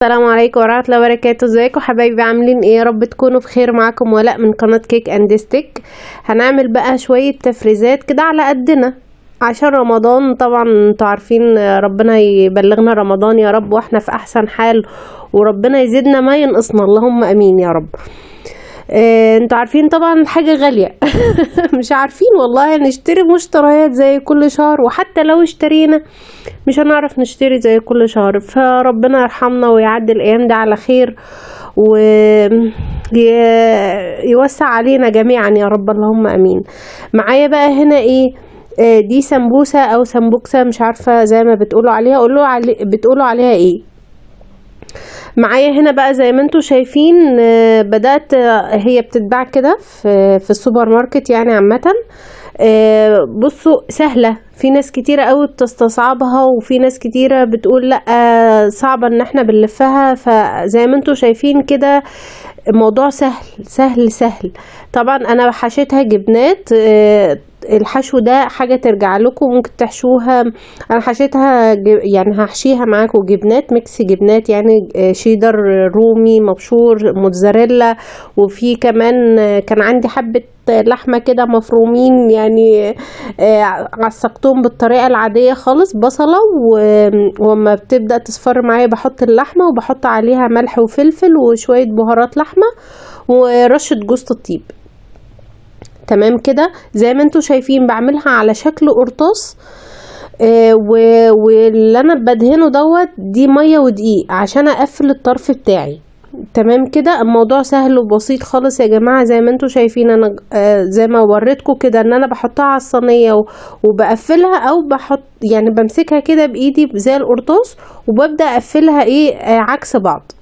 السلام عليكم ورحمة الله وبركاته. ازيكم حبايبي؟ عاملين ايه؟ يا رب تكونوا بخير. معاكم ولاء من قناة Cake and Stick. هنعمل بقى شوية تفريزات كده على قدنا عشان رمضان. طبعا انتوا عارفين، ربنا يبلغنا رمضان يا رب واحنا في احسن حال، وربنا يزيدنا ما ينقصنا، اللهم امين يا رب. انتوا عارفين طبعا الحاجة غالية مش عارفين والله نشتري مشتريات زي كل شهر، وحتى لو اشترينا مش هنعرف نشتري زي كل شهر. فربنا يرحمنا ويعدي الايام دي على خير ويوسع علينا جميعا يا رب، اللهم امين. معايا بقى هنا ايه؟ دي سمبوسة او سمبوكسة، مش عارفة زي ما بتقولوا عليها، قولوا بتقولوا عليها ايه. معايا هنا بقى زي ما انتوا شايفين، بدأت، هي بتتباع كده في السوبر ماركت يعني عامة. بصوا سهلة، في ناس كتيرة قوي بتستصعبها، وفي ناس كتيرة بتقول لا صعبة ان احنا بنلفها. فزي ما انتوا شايفين كده الموضوع سهل سهل سهل. طبعا انا حشيتها جبنات، الحشو ده حاجة ترجع لكم، ممكن تحشوها. انا حشيتها يعني هحشيها معاكم جبنات، mix جبنات يعني، شيدر رومي مبشور موتزاريلا، وفي كمان، كان عندي حبة لحمة كده مفرومين يعني، عصقتهم بالطريقة العادية خالص، بصلة، وما بتبدأ تصفر معايا بحط اللحمة، وبحط عليها ملح وفلفل وشوية بهارات لحمة ورشة جوزة الطيب. تمام كده زي ما انتوا شايفين بعملها على شكل قرطاس، واللي انا بدهنه دوت دي مية ودقيق عشان اقفل الطرف بتاعي. تمام كده الموضوع سهل وبسيط خالص يا جماعة. زي ما انتوا شايفين انا، زي ما وريتكم كده ان انا بحطها على الصينية وبقفلها، او بحط يعني بمسكها كده بايدي زي القرطاس وببدا اقفلها ايه، عكس بعض.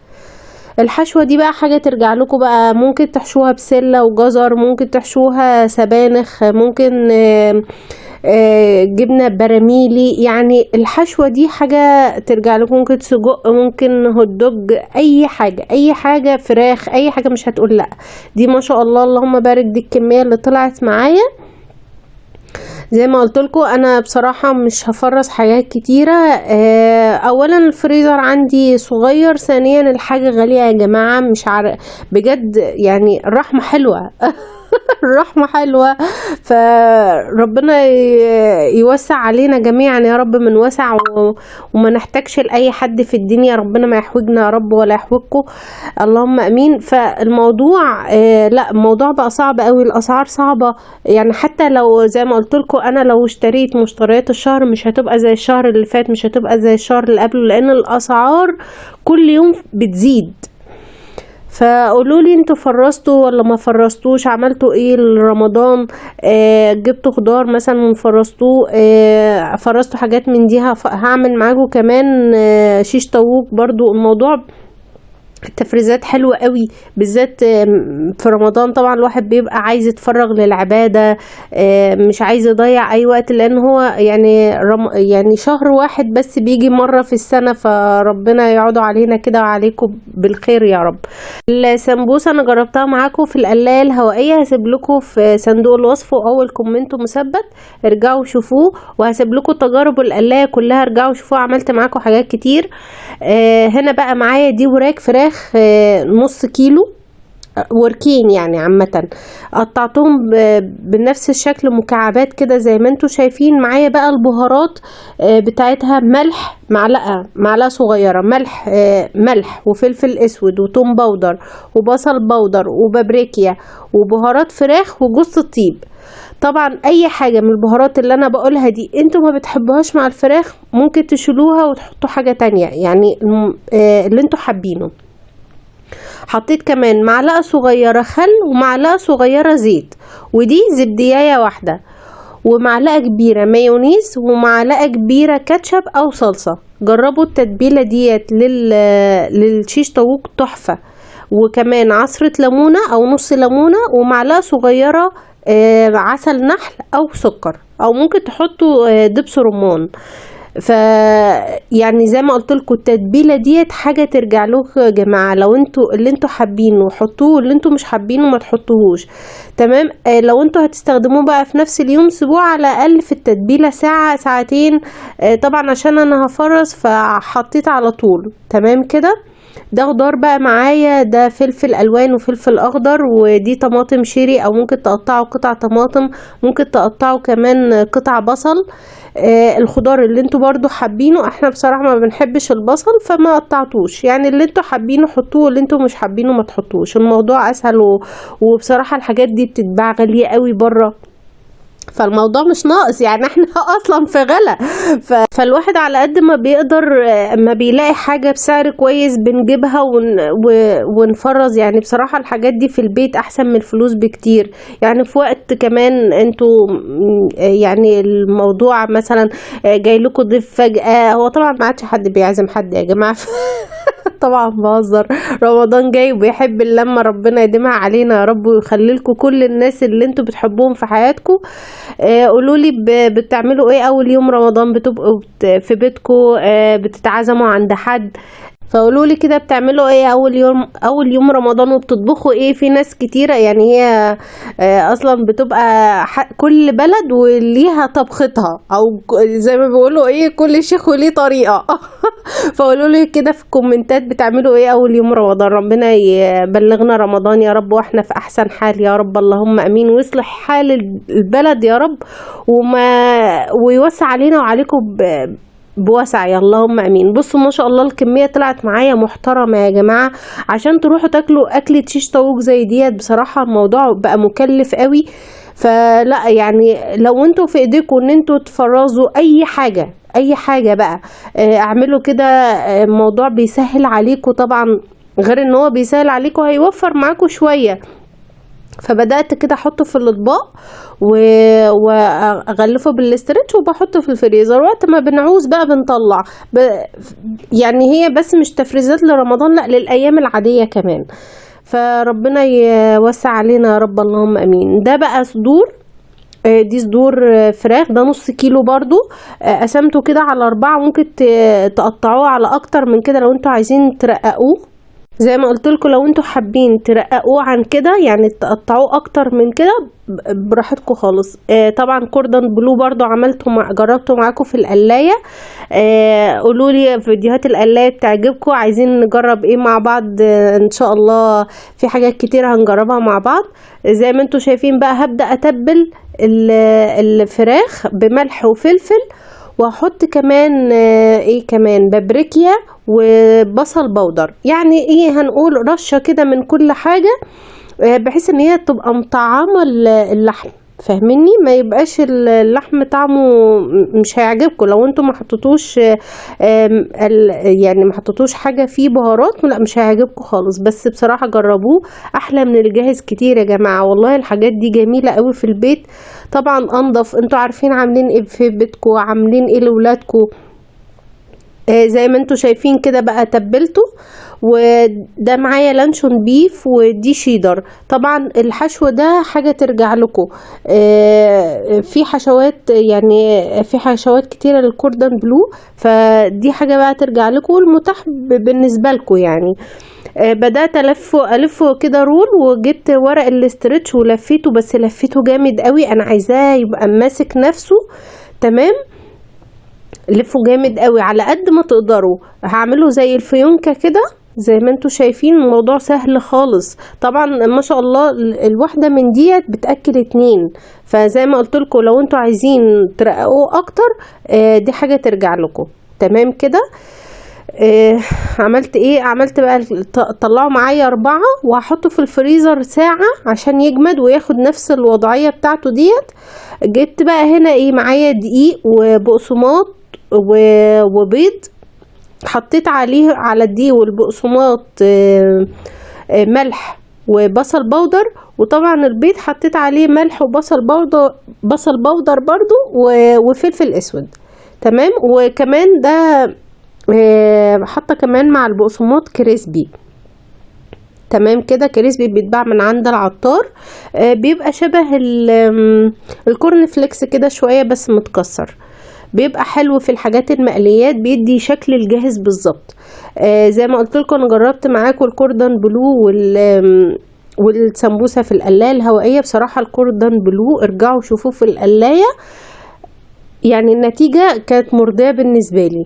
الحشوة دي بقى حاجة ترجع لكم بقى، ممكن تحشوها بسلة وجزر، ممكن تحشوها سبانخ، ممكن جبنة براميلي. يعني الحشوة دي حاجة ترجع لكم، ممكن سجق، ممكن هوت دوج، اي حاجة، اي حاجة، فراخ، اي حاجة مش هتقول لا. دي ما شاء الله اللهم بارك، دي الكمية اللي طلعت معايا. زي ما قلت لكم انا بصراحة مش هفرز حاجات كتيرة. اولا الفريزر عندي صغير، ثانيا الحاجة غالية يا جماعة، مش عارف بجد يعني. الرحمة حلوة الرحمة حلوة، فربنا يوسع علينا جميعا يا رب من وسع، وما نحتاجش لأي حد في الدنيا، ربنا ما يحوجنا يا رب ولا يحوجكم، اللهم امين. فالموضوع، لا الموضوع بقى صعب قوي، الاسعار صعبة يعني. حتى لو زي ما قلت لكم انا لو اشتريت مشتريات الشهر مش هتبقى زي الشهر اللي فات، مش هتبقى زي الشهر اللي قبله، لان الاسعار كل يوم بتزيد. فقولوا لي انتوا فرزتوا ولا ما فرزتوش؟ عملتوا ايه لرمضان؟ جبتوا خضار مثلا وفرزتوه؟ فرزتوا حاجات من دي؟ هعمل معاكم كمان، شيش طاووق برضو. الموضوع التفريزات حلوة قوي، بالذات في رمضان. طبعا الواحد بيبقى عايز يتفرغ للعبادة، مش عايز يضيع اي وقت، لان هو يعني شهر واحد بس بيجي مرة في السنة، فربنا يعوض علينا كده وعليكم بالخير يا رب. السمبوسة انا جربتها معاكم في القلاية الهوائية، هسيب لكم في صندوق الوصف واول comment مثبت، ارجعوا شوفوه، وهسيب لكم تجارب القلاية كلها، ارجعوا شوفوها، عملت معاكم حاجات كتير. هنا بقى معايا دي وراك فراخ، نص كيلو، وركين يعني عامة، قطعتهم بنفس الشكل مكعبات كده زي ما انتوا شايفين. معايا بقى البهارات، بتاعتها، ملح معلقة صغيرة ملح، ملح وفلفل اسود وتوم powder وبصل powder وبابريكيا وبهارات فراخ وجوز الطيب. طبعا اي حاجة من البهارات اللي انا بقولها دي انتوا ما بتحبوهاش مع الفراخ ممكن تشيلوها وتحطوا حاجة تانية، يعني اللي انتوا حابينه. حطيت كمان معلقة صغيرة خل ومعلقة صغيرة زيت، ودي زبدية واحدة، ومعلقة كبيرة مايونيز ومعلقة كبيرة كاتشب او صلصة. جربوا التتبيلة ديت للشيش طاووق تحفة. وكمان عصرة ليمونة او نص ليمونة ومعلقة صغيرة، عسل نحل او سكر، او ممكن تحطوا، دبس رمان. ف يعني زي ما قلت لكم التتبيله ديت حاجة ترجع لكم يا جماعة، لو انتوا اللي انتوا حابينه حطوه، اللي انتوا مش حابينه ما تحطوهوش. تمام. لو انتوا هتستخدموه بقى في نفس اليوم سيبوه على الاقل في التتبيله ساعة ساعتين، طبعا عشان انا هفرز فحطيت على طول. تمام كده. ده خضار بقى معايا، ده فلفل الوان وفلفل اخضر، ودي طماطم cherry، او ممكن تقطعوا قطع طماطم، ممكن تقطعوا كمان قطع بصل. الخضار اللي انتوا برضو حابينه، احنا بصراحة ما بنحبش البصل فما قطعتوش، يعني اللي انتوا حابينه حطوه، واللي انتوا مش حابينه ما تحطوش، الموضوع اسهل. وبصراحة الحاجات دي بتتباع غالية قوي بره، فالموضوع مش ناقص، يعني احنا اصلا في غلا. فالواحد على قد ما بيقدر، ما بيلاقي حاجة بسعر كويس بنجيبها ونفرز. يعني بصراحة الحاجات دي في البيت احسن من الفلوس بكتير. يعني في وقت كمان انتوا يعني الموضوع مثلا جاي لكم ضيف فجأة، هو طبعا ما عادش حد بيعزم حد يا جماعة طبعا بهزر، رمضان جاي وبيحب اللمة، ربنا يديمها علينا يا رب ويخلي لكم كل الناس اللي انتوا بتحبوهم في حياتكم. قولوا لي بتعملوا ايه اول يوم رمضان؟ بتبقوا في بيتكم؟ بتتعزموا عند حد؟ فقولوا لي كده بتعملوا ايه اول يوم رمضان، وبتطبخوا ايه؟ في ناس كتيرة يعني هي اصلا بتبقى كل بلد وليها طبختها، او زي ما بيقولوا ايه، كل شيخ وليه طريقة. فقولوا لي كده في الكومنتات بتعملوا ايه اول يوم رمضان. ربنا يبلغنا رمضان يا رب واحنا في احسن حال يا رب، اللهم امين، ويصلح حال البلد يا رب، ويوسع علينا وعليكم بوسع يا اللهم امين. بصوا ما شاء الله الكمية طلعت معايا محترمه يا جماعة، عشان تروحوا تاكلوا اكله شيش طاووق زي ديت بصراحة الموضوع بقى مكلف قوي. فلا يعني لو انتوا في ايديكم ان انتوا تفرزوا اي حاجة، اي حاجة بقى، اعملوا كده. الموضوع بيسهل عليكم طبعا، غير ان هو بيسهل عليكم هيوفر معاكم شوية. فبدأت كده احطه في الاطباق واغلفه بال stretch وبحطه في الفريزر، وقت ما بنعوز بقى بنطلع. يعني هي بس مش تفريزات لرمضان، لا للايام العادية كمان. فربنا يوسع علينا يا رب، اللهم امين. ده بقى صدور، دي صدور فراخ، ده نص كيلو برضو، قسمته كده على 4، ممكن تقطعوه على اكتر من كده لو انتوا عايزين ترققوه. زي ما قلت لكم لو انتوا حابين ترققوه عن كده، يعني تقطعوه اكتر من كده براحتكم خالص. طبعا كوردون بلو برضو عملته جربته معاكم في القلايه. قولوا لي فيديوهات القلايه بتعجبكم، عايزين نجرب ايه مع بعض؟ ان شاء الله في حاجات كتير هنجربها مع بعض. زي ما انتوا شايفين بقى هبدا اتبل الفراخ بملح وفلفل، واحط كمان ايه كمان بابريكا وبصل بودر، يعني ايه هنقول رشه كده من كل حاجة، بحيث ان هي تبقى مطعمه اللحم، فاهميني؟ ما يبقاش اللحم طعمه مش هيعجبكم لو انتم ما حطيتوش، يعني ما حطيتوش حاجة فيه بهارات، لا مش هيعجبكم خالص. بس بصراحة جربوه، احلى من الجاهز كتير يا جماعة، والله الحاجات دي جميلة قوي في البيت. طبعا انضف، انتوا عارفين عاملين ايه في بيتكم، عاملين ايه لولادكم. زي ما انتوا شايفين كده بقى تبلته. وده معايا لانشون beef ودي شيدر. طبعا الحشو ده حاجة ترجع لكم، في حشوات، يعني في حشوات كتيرة للكوردون بلو، فدي حاجة بقى ترجع لكم والمتاح بالنسبة لكم يعني. بدأت ألفه كده roll، وجبت ورق ال stretch ولفيته، بس لفيته جامد قوي، انا عايزاه يبقى ماسك نفسه تمام. لفوا جامد قوي على قد ما تقدروا. هعمله زي الفيونكة كده زي ما انتوا شايفين، الموضوع سهل خالص. طبعا ما شاء الله الواحدة من ديت بتأكل 2، فزي ما قلت لكم لو انتوا عايزين ترققوه اكتر، دي حاجة ترجع لكم تمام كده. عملت ايه؟ عملت بقى طلعوا معايا 4، وهحطه في الفريزر ساعة عشان يجمد وياخد نفس الوضعية بتاعته ديت. جبت بقى هنا ايه معايا دقيق وبقسماط وبيض، حطيت عليه على الدقيق والبقسماط ملح وبصل بودر، وطبعا البيض حطيت عليه ملح وبصل بودر، بصل بودر برضو وفلفل اسود تمام. وكمان ده حاطه كمان مع البقسماط crispy تمام كده. crispy بيتباع من عند العطار، بيبقى شبه ال corn flakes كده شوية بس متكسر، بيبقى حلو في الحاجات المقليات، بيدي شكل الجاهز بالظبط. زي ما قلت لكم انا جربت معاكم الكوردون بلو والسمبوسه في القلايه الهوائية. بصراحة الكوردون بلو ارجعوا شوفوه في القلايه، يعني النتيجة كانت مرضية بالنسبة لي.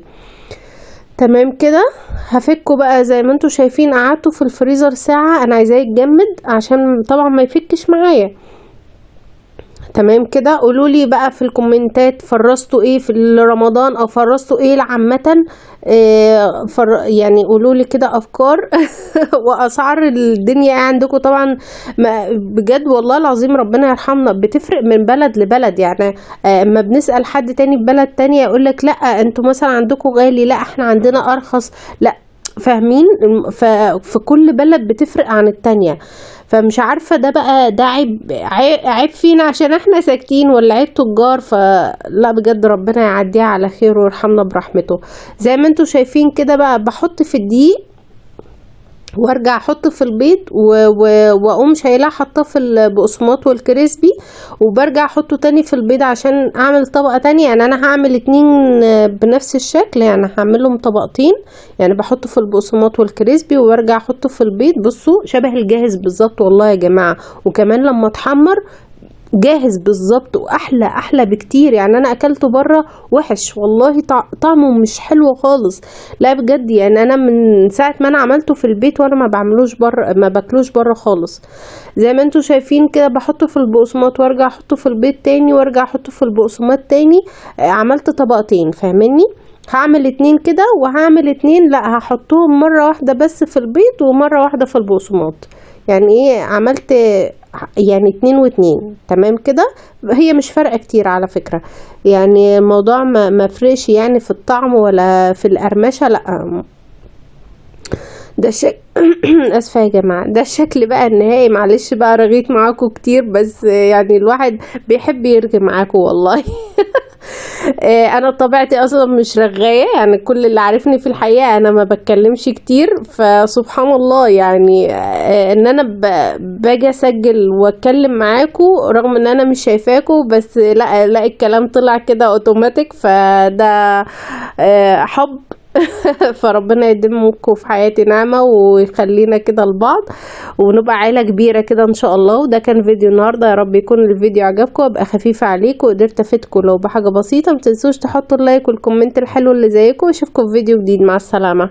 تمام كده. هفكه بقى زي ما انتوا شايفين، قعدته في الفريزر ساعة، انا عايزاه يتجمد عشان طبعا ما يفكش معايا. تمام كده. قولوا لي بقى في الكومنتات فرزتوا ايه في رمضان، او فرزتوا ايه عامة، يعني قولوا لي كده افكار واسعار الدنيا ايه عندكم. طبعا ما بجد والله العظيم ربنا يرحمنا، بتفرق من بلد لبلد. يعني اما بنسأل حد تاني في بلد تانية يقول لك لا انتوا مثلا عندكم غالي، لا احنا عندنا ارخص، لا فاهمين؟ ففي كل بلد بتفرق عن التانية. فمش عارفة ده بقى ده عيب فينا عشان احنا ساكتين، ولا عيب تجار. فلا بجد ربنا يعديها على خير ويرحمنا برحمته. زي ما انتوا شايفين كده بقى بحط في الدقيق وارجع احط في البيض واقوم شايلاه حاطاه في البقسماط والكريسبي، وبرجع احطه تاني في البيض عشان اعمل طبقه تانية. يعني انا هعمل 2 بنفس الشكل، يعني هعملهم طبقتين، يعني بحطه في البقسماط والكريسبي وارجع احطه في البيض. بصوا شبه الجاهز بالظبط والله يا جماعة، وكمان لما اتحمر جاهز بالظبط، واحلى احلى بكتير. يعني انا اكلته بره وحش والله، طعمه مش حلو خالص، لا بجد. يعني انا من ساعة ما انا عملته في البيت وانا ما بعملوش بره، ما باكلوش بره خالص. زي ما انتوا شايفين كده بحطه في البقسماط وارجع احطه في البيض تاني، وارجع احطه في البقسماط تاني. عملت طبقتين فاهميني، هعمل 2 كده وهعمل 2، لا هحطهم مرة واحدة بس في البيض ومرة واحدة في البقسماط. يعني ايه عملت يعني 2 و2. تمام كده. هي مش فارقة كتير على فكرة، يعني الموضوع ما فرقش يعني في الطعم ولا في القرمشة، لا ده الشكل. اسفة يا جماعة، ده الشكل بقى النهائي. معلش بقى رغيت معاكم كتير، بس يعني الواحد بيحب يرغي معاكم والله. انا طبيعتي اصلا مش رغايه، يعني كل اللي عارفني في الحقيقة انا ما بتكلمش كتير، فسبحان الله يعني ان انا باجي اسجل واتكلم معاكم رغم ان انا مش شايفاكم، بس لا لا الكلام طلع كده اوتوماتيك، فده حب. فربنا يديمكم في حياتي نعمة ويخلينا كده لبعض ونبقى عيلة كبيرة كده ان شاء الله. وده كان فيديو النهاردة، يا رب يكون الفيديو عجبكم وابقى خفيفة عليكم وقدرت افيدكم لو بحاجة بسيطة. ما تنسوش تحطوا ال like وال comment الحلو اللي زيكم، واشوفكم في فيديو جديد. مع السلامة.